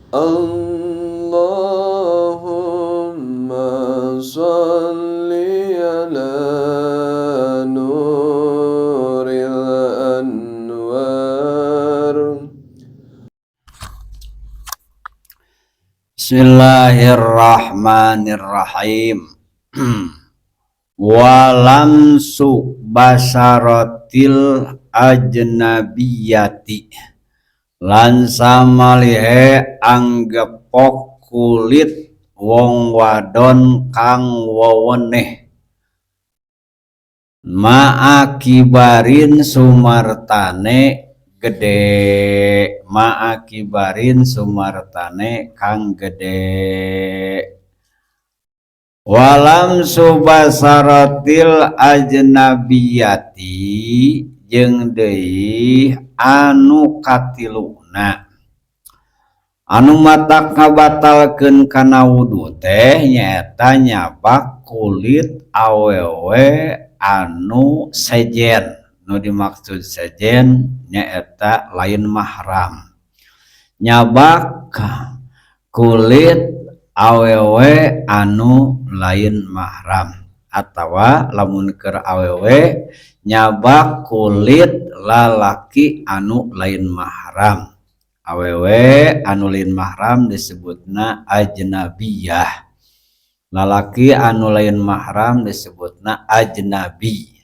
اللهم صل على نور الأنوار. Bismillahirrahmanirrahim. Walamsu basaratil ajnabiyati lan samalihe anggepok kulit wong wadon kang weweneh ma'akibarin sumartane gede, ma'akibarin sumartane kang gede. Walam subasaratil ajnabiyati jeung deui anu katiluna anu matak ngabatalkeun kana wudu teh nyaeta nyabak kulit awewe anu sejen. Nu dimaksud sejen nyaeta lain mahram, nyabak kulit awewe anu lain mahram atawa lamun keur awewe nyabak kulit lalaki anu lain mahram. Awewe anu lain mahram disebutna ajnabiyah, lalaki anu lain mahram disebutna ajnabi.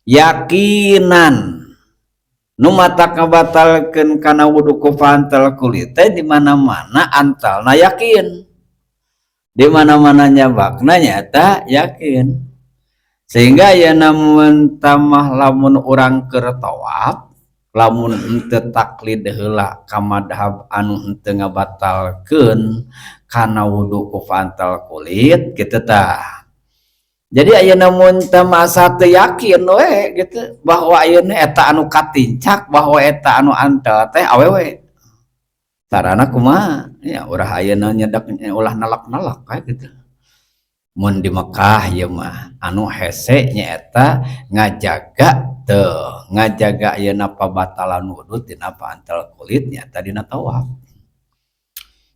Yakinan nu matak ngabatalkeun kana wudu ku pantal kulit teh di mana-mana antalna yakin, di mana-mana nyabakna nyata yakin, sehingga ya namun tamah lamun urang keur tawaf lamun henteu taklid heula ka madhab anu henteu ngabatalkeun kana wudu ku pantal kulit kitu tah. Jadi ayeuna mun teu masa teu yakin we gitu bahwa ayeuna eta anu katincak bahwa eta anu antel teh awewe. Carana kumaha? Ya urang ayeuna nyedak ulah nalak-nalak kayak gitu. Mun di Mekah ieu mah anu hese nyaeta ngajaga teu ngajaga ayeuna pabatalan wudu tina pantal kulit nyaeta dina tawaf.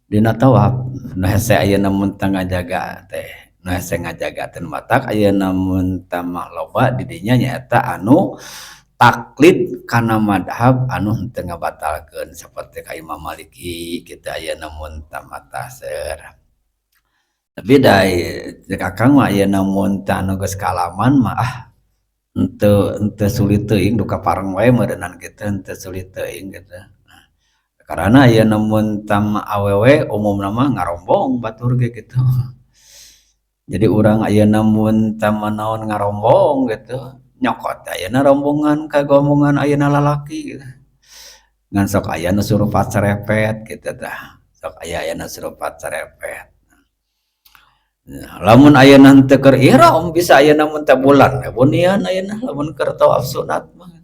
Dina tawaf nu hese ayeuna mun teu ngajaga teh. Nu hese ngajaga teh matak ayeuna mun teu mah loba di dinya nyaeta anu taklid kana madhab anu henteu ngabatalkeun saperti ka Imam Maliki kitu ayeuna mun teu mah seur. Tapi da cek akang mah ayeuna mun teu anu geus kaalaman mah ah henteu sulit teuing duka pareng wae meureunnan kitu henteu sulit teuing kitu. Karena ayeuna mun teu mah awewe umumna mah ngarombong batur ge kitu. Jadi urang ayeuna mun teu mah naon ngarombong gitu nyokot ayeuna rombongan ka rombongan ayeuna lalaki gitu. Ngan sok aya nu surupat serepet kitu tah. Sok aya aya nu surupat serepet. Nah, lamun ayeuna henteu keur ihram bisa ayeuna mun teh bulan bunian ayeuna lamun keur tawaf sunat mah.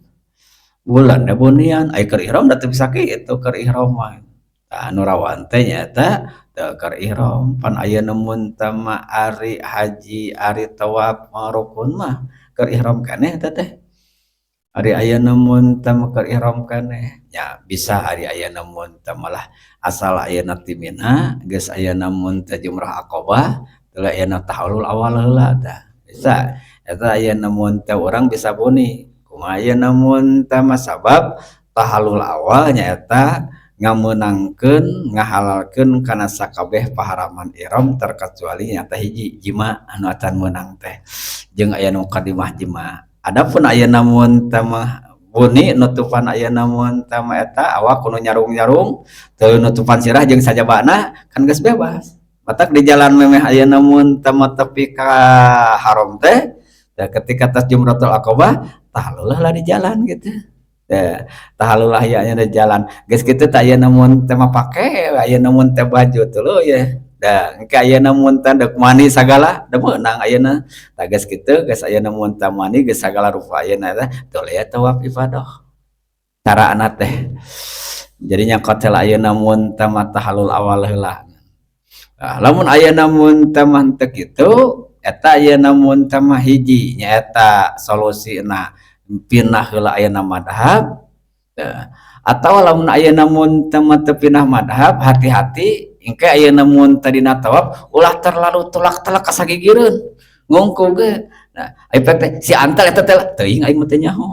Bulan bunian aya keur ihram da teu bisa kitu keur ihram mah. Tah anu rawan teh nyaeta teu keur ihram pan ayeuna mun teh mah ari haji ari tawaf rukun mah keur ihram keneh teh teh. Ari ayeuna mun teh mah keur ihram keneh nya bisa ari ayeuna mun teh malah asal ayeuna ti Mina geus ayeuna mun teh jumrah Aqabah teu ayeuna tahallul awal heula tah bisa eta ayeuna mun teh urang bisa buni kumaha ayeuna mun teh mah sabab tahallul awal nyaeta ngameunangkeun ngahalalkeun kana sakabeh paharaman ihram terkecuali nyata hiji jima anu acan meunang teh jeung aya nu kadimah jima. Adapun ayeuna mun teh mah buni nutupan ayeuna mun teh mah eta awak kudu nyarung-nyarung teu nutupan sirah jeung sajabana kan geus bebas. Matak di jalan memeh ayeuna mun teh mah tepi ka haram teh ketika tas jumratul aqabah tahallul lah di jalan gitu. Tahallul lah ya di jalan geus kitu teh ayeuna mun teh mah pake ayeuna mun teh baju tuluy ya. Da engke ayeuna mun teh deuk mani sagala da meunang ayeuna. Tah geus kitu geus ayeuna mun teh mani geus sagala rupa ayeuna teh tuluy tawaf ifadah. Carana teh. Jadi nyokot heula ayeuna mun teh mah tahallul awal heula. Nah, lamun ayeuna mun teh mah teu kitu eta ayeuna mun teh mah hiji nyaeta solusina pindah heula ayeuna madhab. Atau lamun ayeuna mun teu mah teu pindah madhab, hati-hati engke ayeuna mun tadina tawaf ulah terlalu tulak-telak ka sagigireun ngungku ge. Nah, ari teh si antal eta teh, teuing aing mah teu nyaho.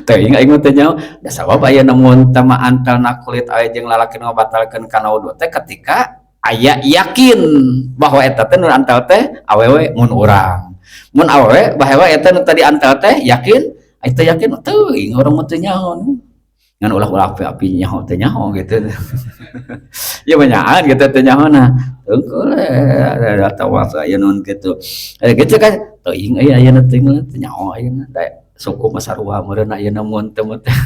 Teuing aing mah teu nyaho. Da sabab ayeuna mun teu mah antalna kulit awe jeung lalaki nu ngabatalkeun kana wudu teh ketika aya yakin bahwa eta teh nu antal teh awewe mun urang. Mun awewe bahwa eta nu tadi antal teh yakin, eta yakin teuing urang mah teu nyaho. Ngan ulah-ulah api-api nyaho teu nyaho gitu. Ya banyakan gitu teu nyaho nah. Teukeul atawa aya nun kitu. Gitu kan teuing aya ayeuna teuing teu nyaho ayeuna da suku mah sarua meureun ayeuna mun teu mah teh.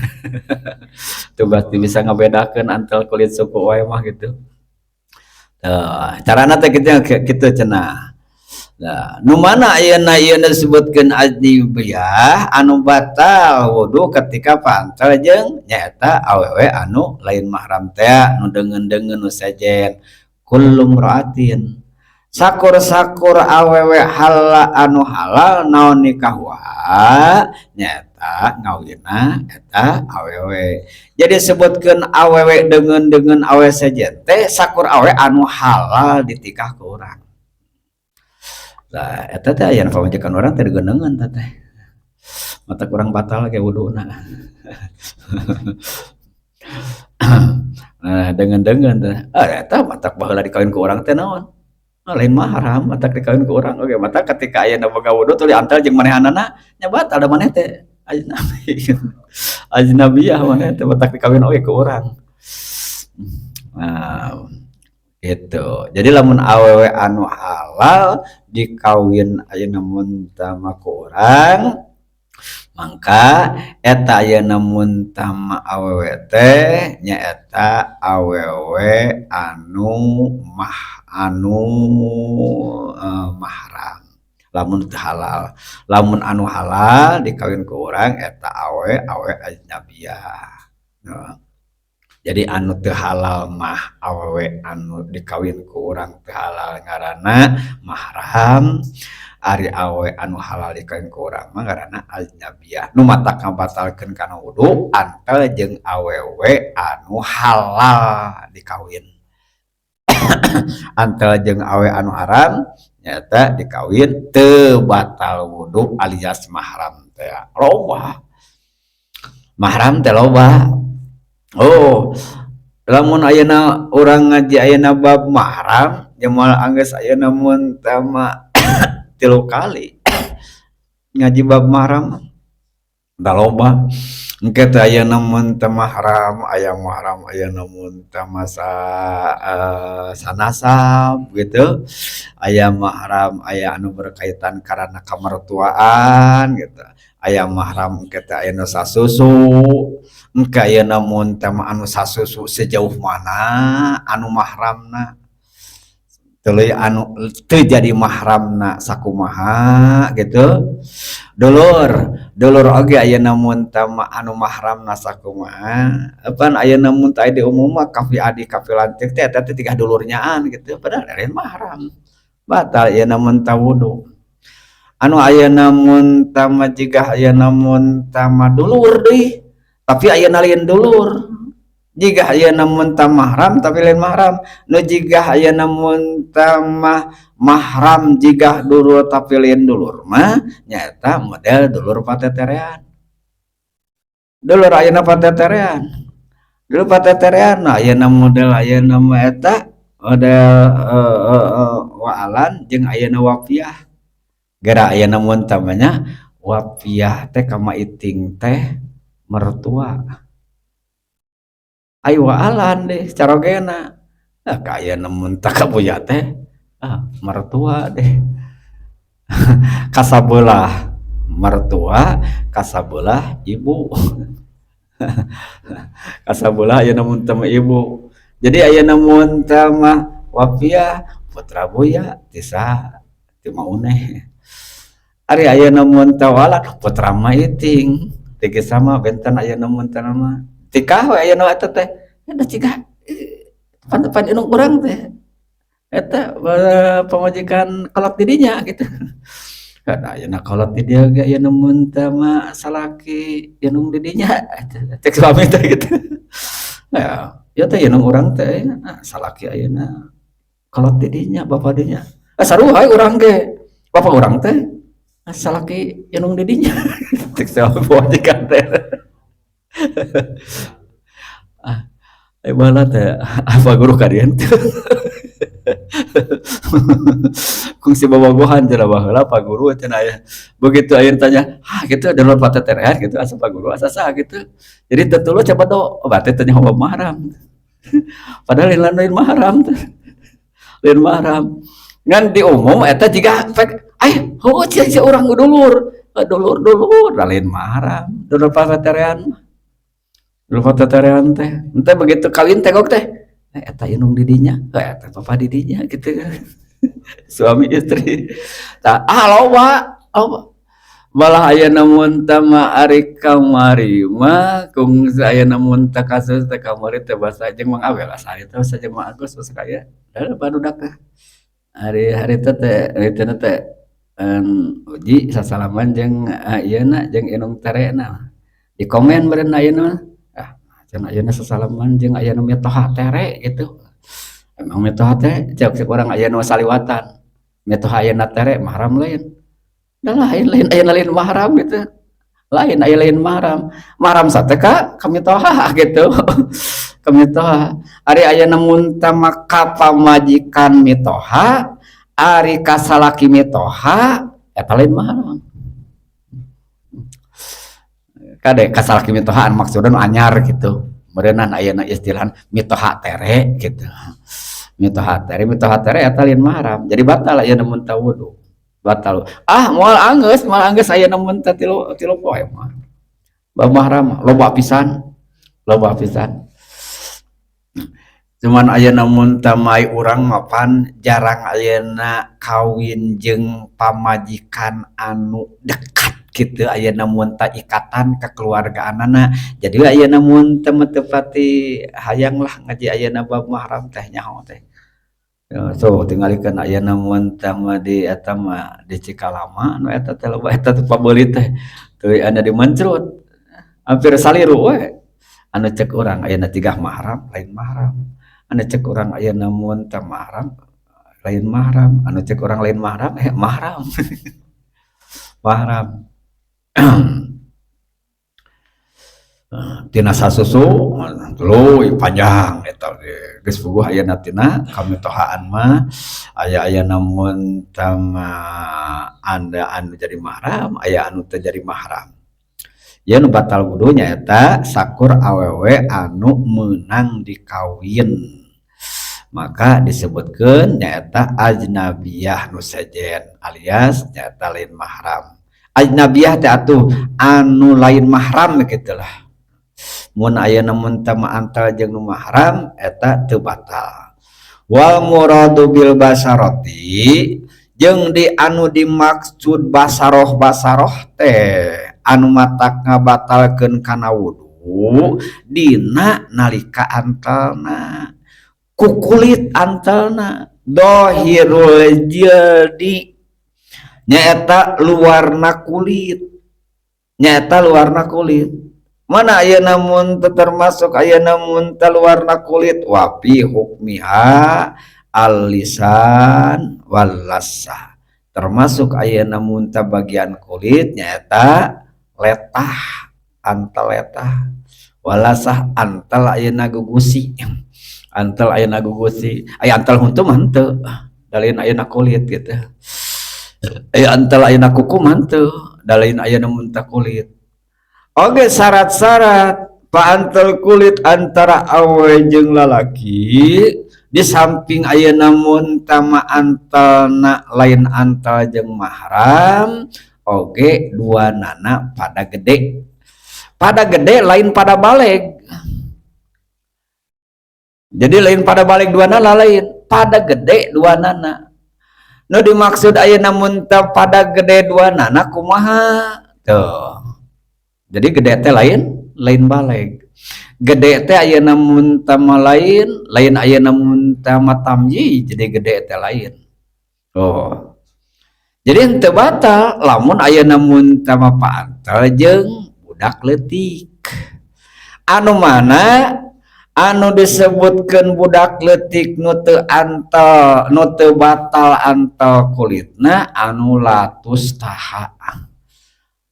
Teu pasti bisa ngabedakeun antal kulit suku wae mah gitu. Tah, carana teh kitu kitu cenah. Nah, nu mana ayeuna ieu disebutkeun ajnabiyah anu batal wudu ketika pantal jeung nyaeta awewe anu lain mahram teh nu deungeun-deungeun nu sejen kullu imra'atin sakur-sakur awewe halal anu halal naon nikahwa nyaeta ngawinna eta awewe. Jadi sebutkeun awewe deungeun-deungeun awe sejen teh sakur awe anu halal ditikah ku urang. Nah, eta teh aya pamajikan urang teh digeundeungeun teh teh. Mata kurang batal ge wuduna. Nah, deungeun-deungeun teh. Ah, eta matak baheula dikawin ku urang teh naon? Ah, lain mahram matak dikawin ku urang oge. Matak ketika ayeuna boga wudu tuluy antal jeung manehanana nya batal da maneh teh ajnabi. Ajnabiyah maneh teh matak dikawin oge ku urang. Nah, gitu. Jadi lamun awewe anu halal dikawin ayeuna mun tama ku urang, mangka eta ayeuna mun tama awewe teh nyaeta awewe anu mah anu mahram. Lamun teu halal, lamun anu halal dikawin ku urang eta awe awe ajnabiyah. Nah, jadi anu teu halal mah awewe anu dikawin ku urang teu halal ngaranna mahram, ari awewe anu halal dikawin ku urang mah ngaranna ajnabiyah. Nu matak ngabatalkeun kana wudu antel jeung awewe anu halal dikawin. Antel jeung awe anu haram nyaeta dikawin teu batal wudu alias mahram teh. Loba. Mahram teh loba. Oh, lamun ayeuna urang ngaji ayeuna bab mahram, nya moal anggeus ayeuna mun tama 3 kali ngaji bab mahram. Da loba. Engke teh ayeuna mun teu mahram, aya mahram ayeuna mun teu masa sanasab gitu. Aya mahram aya anu berkaitan karena kamertuaan gitu. Aya mahram engke teh aya nu sasusu. Engke ayeuna mun teh mah anu sasusu sejauh mana anu mahramna. Tuluy anu teu jadi mahramna sakumaha gitu. Dulur, dulur oge ayeuna mun teh mah anu mahramna sakumaha. Pan ayeuna mun teh di umum mah kafi adi kafi lanceuk teh eta teh tiga dulurnyaan gitu padahal lain mahram. Batal ayeuna mun teh wudu. Anu ayeuna mun teh mah jiga ayeuna mun teh mah dulur deui. Tapi ayeuna lain dulur. Jiga ayeuna mun teh mahram tapi lain mahram. Nu jiga ayeuna mun teh mah mahram jiga dulur tapi lain dulur mah nyaeta model dulur pateterean. Dulur ayeuna pateterean. Dulur pateterean nah ayeuna model ayeuna mah eta model waalan jeung ayeuna wapiah. Geura ayeuna mun teh mah nya wapiah teh kama iting teh mertua. Ayo waalan deh carogena. Nah, kaya nemun tak kabuya teh ah, mertua deh. Kasabelah mertua, kasabelah ibu. Kasabelah aya nemun teh ibu. Jadi aya nemun teh mah wapiah putra buya tisa ti mauneh. Ari aya nemun teh walan putra maiting. Tiga sama benten aya nemun teh mah. Tikah we aya nu eta teh. Eta cigah pan-pan indung urang teh. Eta pamajikan kolot di dinya gitu. Kada ayeuna kolot di dieu ge aya nu muntah mah salaki indung di dinya cek suami teh gitu. Ya, ieu teh indung urang teh salaki ayeuna kolot di dinya bapa dinya. Ah sarua we urang ge. Bapa urang teh salaki indung di dinya. Cek suami pamajikan teh. Ah, baheula teh apa guru ka dieu teh. Kungsi bobogohan cenah baheula Pak Guru cenah aya. Begitu aya tanya, "Ah gitu dulur pateterehan gitu asa Pak Guru asa saha gitu." Jadi tetuluh coba do, berarti teh nyaho mahram. Padahal lain mahram teh. Lain mahram. Ngan di umum eta jiga pek, "Ai, heueuh sia si urang dulur." Dulur-dulur lain mahram, dulur pateterehan mah. Dulur pateterehan teh. Ente begitu kawin tengok teh, eta indung di dinya, eta papa di dinya gitu. Suami istri. Tah ah loba, loba. Malah ayeuna mun teh mah ari kamari mah kungsi ayeuna mun teh kasus teh kamari teh basa jeung Mang Awel asa harita basa jeung Mang Agus basa kaya. Da barudak teh. Ari harita teh haritana teh uji sasalaman jeung ieu na jeung indung terena. Di komen meureun ayeuna ah cenah ayeuna sasalaman jeung aya nu mitoha tere gitu. Emang mitoha teh cek urang aya nu saliwatan. Mitoha ayeuna tere mahram lain. Da lain lain ayeuna lain mahram gitu. Lain aya lain mahram. Mahram sate ka mitoha gitu. Ka mitoha. Ari ayeuna mun teh mah ka pamajikan mitoha, ari ka salaki mitoha eta lain mahram. Kade ka salaki mitoha maksudna nu anyar gitu. Meureunnan ayeuna istilah mitoha tere gitu. Mitoha tere eta lain mahram. Jadi batal ayeuna mun teh wudu. Batal. Ah moal anggeus ayeuna mun teh tilu poe mah. Bab mahram loba pisan. Loba pisan. Cuman ayeuna mun teh mai urang mah pan jarang ayeuna kawin jeung pamajikan anu dekat gitu ayeuna mun teh ikatan kekeluargaanana. Jadi ayeuna mun teh teu pati hayang lah ngaji ayeuna bab mahram teh nyaho teh. So tingalikeun ayeuna mun teh mah di eta mah di Cikalama nu eta teh loba eta teh pabeuli teh teuing anu di Mencrut. Hampir saliru we. Anu cek urang ayeuna tigah mahram lain mahram. Anu cek urang ayeuna mun teh mahram lain mahram. Anu cek urang lain mahram mahram. Mahram. Tina sasusu tuluy panjang eta ge geus puguh ayeuna tina kamitohaan mah aya ayeuna mun teh mah anda anu jadi mahram aya anu teu jadi mahram. Ieu nu batal wudu nyaeta sakur awewe anu meunang dikawin. Maka disebutkeun nyaeta ajnabiyah nu sejen alias nyaeta lain mahram. Ajnabiyah teh atuh anu lain mahram kitu lah. Mun ayeuna mun teh mah antal jeung nu mahram eta teu batal. Wal muradu bil basarati jeung di anu dimaksud basaroh-basaroh teh anu matak ngabatalkeun kana wudu dina nalika antalna ku kulit antalna dohirul jildi nyaeta luarna kulit nyaeta luarna kulit. Mana ayeuna mun teu termasuk ayeuna mun teu luarna kulit wa fi hukmiha al-lisan wal lasah termasuk ayeuna mun teu bagian kulit nyaeta letah antal letah walasah antal ayeuna gugusi antal ayeuna gugusi aya antal huntu mah henteu da lain ayeuna kulit gitu aya antal ayeuna kuku mah henteu da lain ayeuna mun teu kulit. Oke syarat-syarat paantel kulit antara awe jeung lalaki di samping ayeuna mun tama antalna lain antal jeung mahram oge dua nana pada gede lain pada baleg. Jadi lain pada baleg dua nana lain pada gede dua nana. Nu dimaksud ayeuna mun pada gede dua nana kumaha tuh. Jadi gede teh lain lain baleg. Gede teh ayeuna mun tama lain lain ayeuna mun tama tamyiz jadi gede teh lain. Oh. Jadi henteu batal lamun ayeuna mun tama paantel jeung budak leutik. Anu mana anu disebutkeun budak leutik nu teu antel, nu teu batal antel kulitna anu latus taha.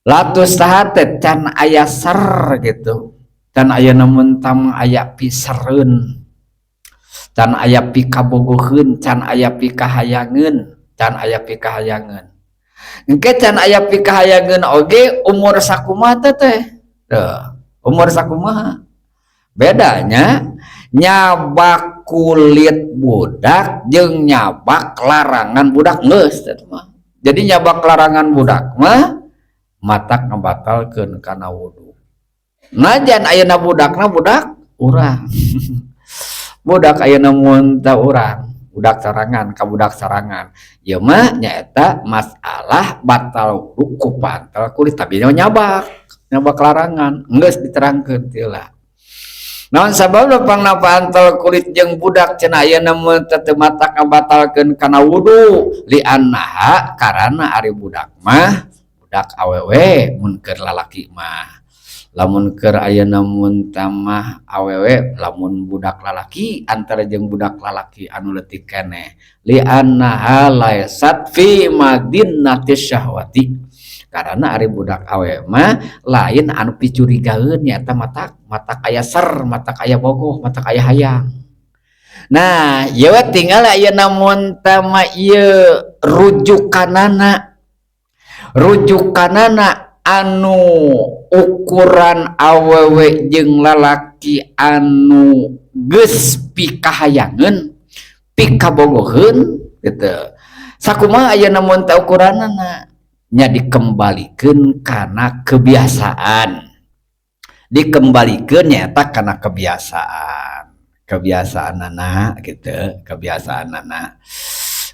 Latus taha teh can aya ser gitu. Can aya mun tama aya pisereun. Can aya pikabogoheun, can aya pikahayangeun, can aya pikahayangeun. Engke can aya pikahayangeun oge umur sakumaha teh? Teu, umur sakumaha? Bedanya nyabak kulit budak jeung nyabak larangan budak geus teh mah. Jadi nyabak larangan budak mah matak ngabatalkeun kana wudu. Najan ayeuna budakna budak urang. Budak ayeuna mun teu urang, budak sarangan ka budak sarangan. Ieu mah nyaeta masalah batal wudu ku pantel kulit tapi nyabak, nyabak larangan geus diterangkeun teu lah. Naon sababna pangna pantel kulit jeung budak cenah ayeuna mun teu matak ngabatalkeun kana wudu li annaha karana ari budak mah budak awewe mun keur lalaki mah. Lamun keur ayeuna mun tamah awewe lamun budak lalaki antara jeung budak lalaki anu leutik keneh li annaha laysat fi madinati syahwati karena ari budak awewe mah lain anu picurigaeun nyaeta matak aya ser, matak aya bogoh, matak aya hayang. Nah, ieu we tinggal ayeuna mun tama ieu rujukanana. Rujukanana anu ukuran awewe jeung lalaki anu geus pikahayangeun, pikabogoheun gitu. Sakumaha ayeuna mun teh ukuranana? Nya dikembalikeun kana kebiasaan. Dikembalikeun nyaeta kana kebiasaan. Kebiasaanana gitu, kebiasaanana.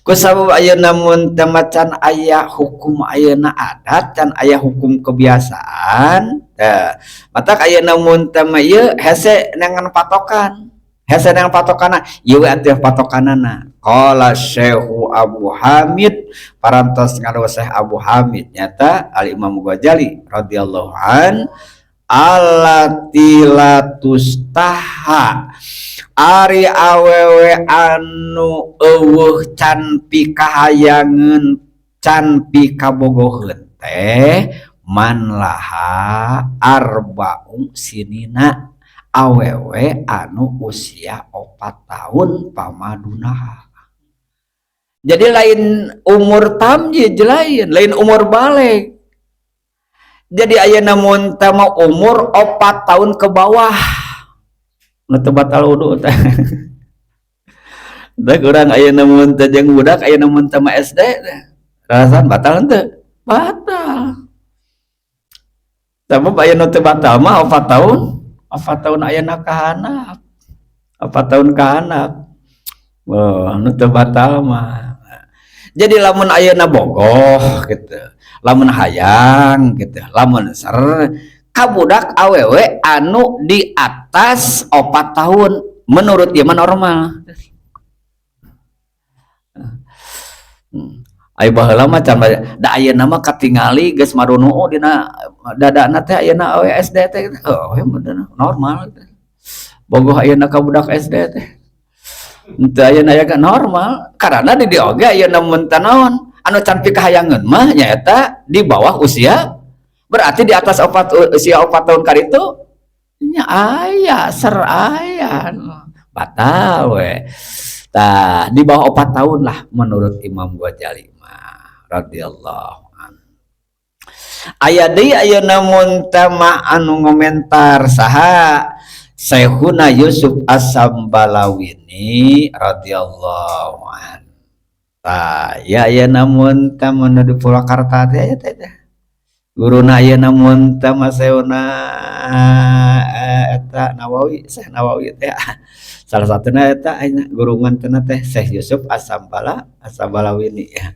Kusabab ayeuna mun teh macan aya hukum ayeuna adat can aya hukum kebiasaan teh. Matak ayeuna mun teh mah ieu hese neangan patokan. Hese neangan patokanna, ieu we atuh patokanana. Qala Syekhu Abu Hamid parantos ngadoa Syekh Abu Hamid nyata Al Imam Ghazali radhiyallahu an allati la tustaha ari awewe anu eueuh can pikahayangeun can pikabogoheun teh man laha arba'u sinina awewe anu usia 4 tahun pamaduna. Jadi lain umur tamyiz lain, lain umur balik. Jadi ayeuna mun teh mah umur 4 tahun ke bawah. Nu teu batal wudu teh. Da urang ayeuna mun teh jeung budak ayeuna mun teh mah SD teh. Rasaan batal henteu? Batal. Tapi ayeuna teu batal mah 4 tahun, 4 tahun ayeuna ka handap. 4 tahun ka handap. Oh, nu teu batal mah. Jadi lamun ayeuna bogoh gitu, lamun hayang gitu, lamun ser ka budak awewe anu di atas 4 tahun menurut dia mah normal. Ai baheula mah can da ayeuna mah katingali geus marunuu dina dadana teh ayeuna awewe SD teh oh normal. Bogoh ayeuna ka budak SD teh. Henteu ayeuna aya normal karena di dieu oge ayeuna mun teh naon anu can pikahayangeun mah nyaeta di bawah usia berarti di atas usia 4 tahun karitu nya aya ser aya batal we. Tah di bawah 4 tahun lah menurut Imam Ghazali mah radhiyallahu an. Aya deui ayeuna mun teh mah anu ngomentar saha Syekhuna Yusuf As-Sambalawini radhiyallahu an. Tah ya ayeuna mun teh mun di Purwakarta teh aya teh. Guruna ayeuna mun teh mah Syekhuna eta Nawawi, Syekh Nawawi teh. Salah satuna eta ayeuna guru mantena teh Syekh Yusuf As-Sambalawini ya.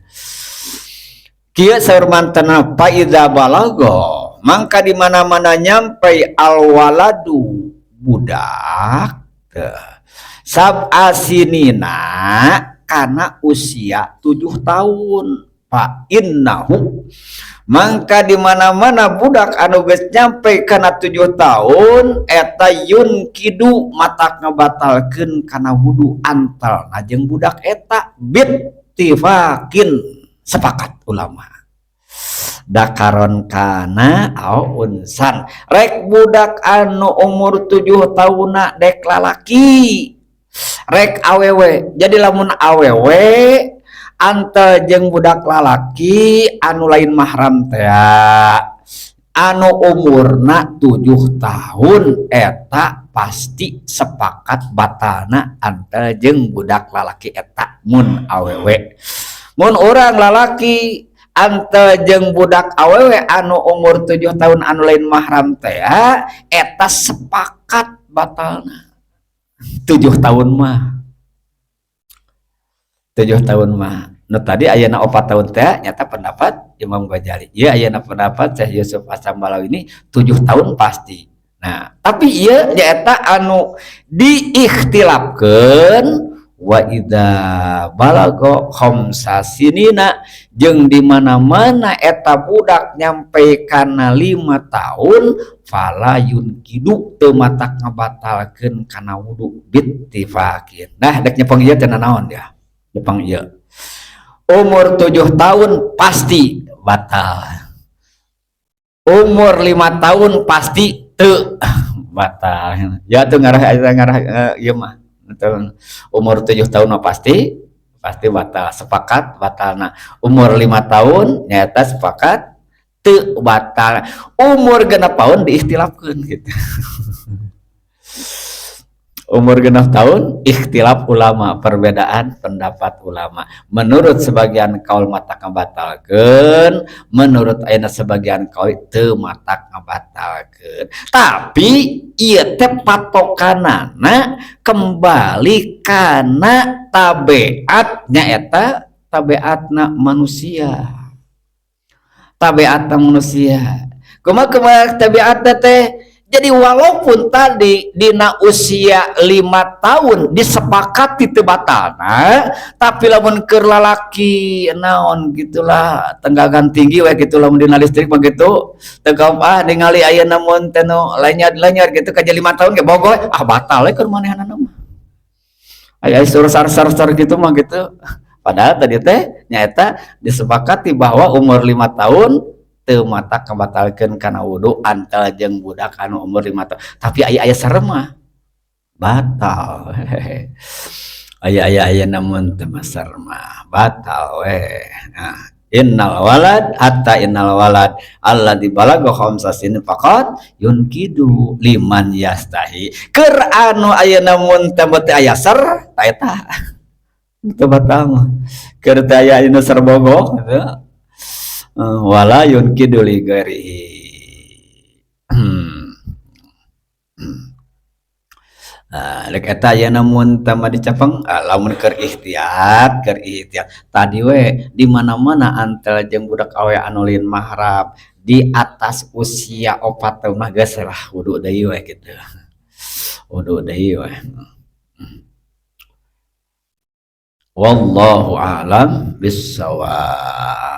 Kieu saur mantena fa idza balagha mangka di mana-mana nyampe al-waladu budak sab'a sinina kana usia 7 tahun. Fa innahu, mangka di mana-mana budak anu geus nyampe kana 7 tahun eta yunqidu matak ngabatalkeun kana wudu antal jeung budak eta bittifaqin, sepakat ulama, dakaron kana au unsan, rek budak anu umur 7 tahunna dek lalaki rek awewe. Jadi lamun awewe antel jeung budak lalaki anu lain mahram teh anu umurna 7 tahun eta pasti sepakat batalna antel jeung budak lalaki eta mun awewe. Mun urang lalaki antel jeung budak awewe anu umur 7 tahun anu lain mahram teh eta sepakat batalna 7 tahun mah, 7 tahun mah. Nu tadi ayana 4 tahun teh nyata pendapat Imam Ghazali. Iya, ayana pendapat Syekh Yusuf Hasan Balawi ini 7 tahun pasti. Nah, tapi ieu nyaeta anu diikhtilafkeun. Wa idza balago khamsa sinina, jeung di mana-mana eta budak nyampe kana 5 tahun fala yunqidu, teu matak ngabatalkeun kana wudu bittifaqin. Nah, dek nyepeng ieu teh naon ya? Nyepeng ieu umur 7 tahun pasti batal, umur 5 tahun pasti teu batal ya. Tuh ngarah ngarah ieu mah umur 7 tahun mah pasti pasti batal, sepakat batal. Nah, umur 5 tahun nyata sepakat teu batal, umur 6 tahun diikhtilafkeun gitu. Umur 6 tahun ikhtilaf ulama, perbedaan pendapat ulama. Menurut sebagian kaul matak ngabatalkeun, menurut ayeuna sebagian kaul teu matak ngabatalkeun. Tapi ieu teh patokanana kembali kana tabiat, nyaeta tabiatna manusia, tabiatna manusia kumaha, kumaha tabiatna teh. Jadi walaupun tadi dina usia 5 tahun disepakati teu batalna, tapi lamun keur lalaki naon gitulah, tenggagan tinggi we gitu, lamun dina listrik mah gitu teu ah ningali ayeuna mun teh nu lanyar-lanyar gitu kaja 5 tahun ge bogoh, ah batal we keur manehanana mah. Aya sur sar sar sar gitu mah gitu. Padahal tadi teh nyaeta disepakati bahwa umur 5 tahun teu matak ngabatalkeun kana wudu antel jeung budak anu umur 5 tahun. Tapi aya aya serem mah batal. Aya aya aya namun teu mah batal we. Nah, innal walad hatta innal walad alladzi balagha khamsa sinin faqad yunqidu liman yastahi. Keur anu ayeuna mun teu aya ser ta eta teu batal mah. Keur teu aya anu ser bogoh gitu. Wala yunqidu li ghairihi. Nah, rek eta ayeuna mun teu dicapeng, ah, lamun keur ihtiyat, keur ihtiyat. Tadi we di mana-mana antel jeung budak awewe anu lain mahram di atas usia 4 tahun mah geus lah wudu deui we gitu. Wudu deui we. Wallahu a'lam bissawab.